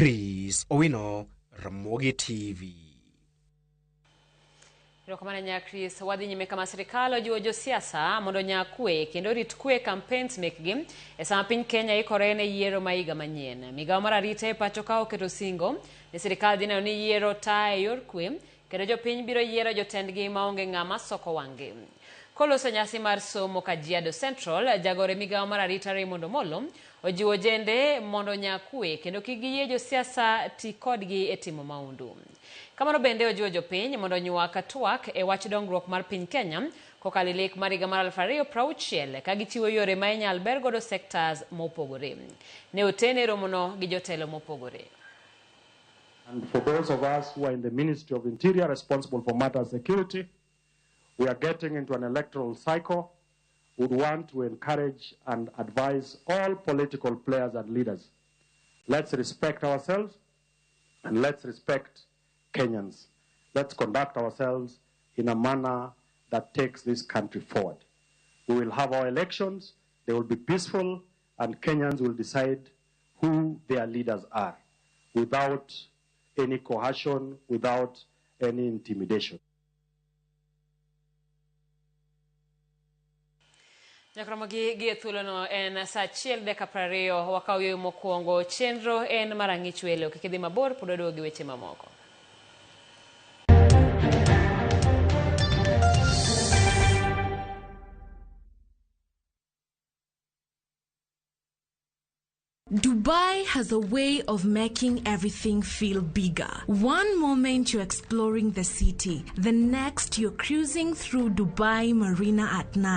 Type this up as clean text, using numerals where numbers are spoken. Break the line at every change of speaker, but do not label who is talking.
Chris Owino, Ramogi TV.
Erokamano nya Chris. Wadhi nyime kama sirikal ojiwo josiasa mondo onya kwe kendo orit kwe campaigns mekgi e sama piny Kenya ikore ne yiero ma higa manyien. Migawo mar arita e pacho ka oketo singo ni sirikal dhi neno ni yiero taa e yor kwe kendo jopiny biro yiero jotendgi maonge ng'ama soko wang'gi. Koloso nyasi mar somo Kajiado Central, jagoro e migawo mar arita Raymond Omolo ojiwo ojende mondo onya kwe kendo kik giyie josiasa ti kodgi e timo maundu. Kamano bende ojiwo jopiny mondo onywak twak e wach dongruok mar piny Kenya kokalo e lek mar higa mar 2060 ka gichiwo yore ma inyal ber godo sectors mopogore. Ne otene romono gi jotelo mopogore.
And for those of us who are in the Ministry of Interior responsible for matters security, we are getting into an electoral cycle. Would want to encourage and advise all political players and leaders. Let's respect ourselves and let's respect Kenyans. Let's conduct ourselves in a manner that takes this country forward. We will have our elections, they will be peaceful, and Kenyans will decide who their leaders are without any coercion, without any intimidation.
Nyakromogi gi e thuolono en saa achiel dakika 20 wakaw yueyo mokwongo chenro en mar ang'ich welo kik idhi mabor pod waduogo gi weche mamoko.
Dubai has a way of making everything feel bigger. One moment you're exploring the city, the next you're cruising through Dubai Marina at night.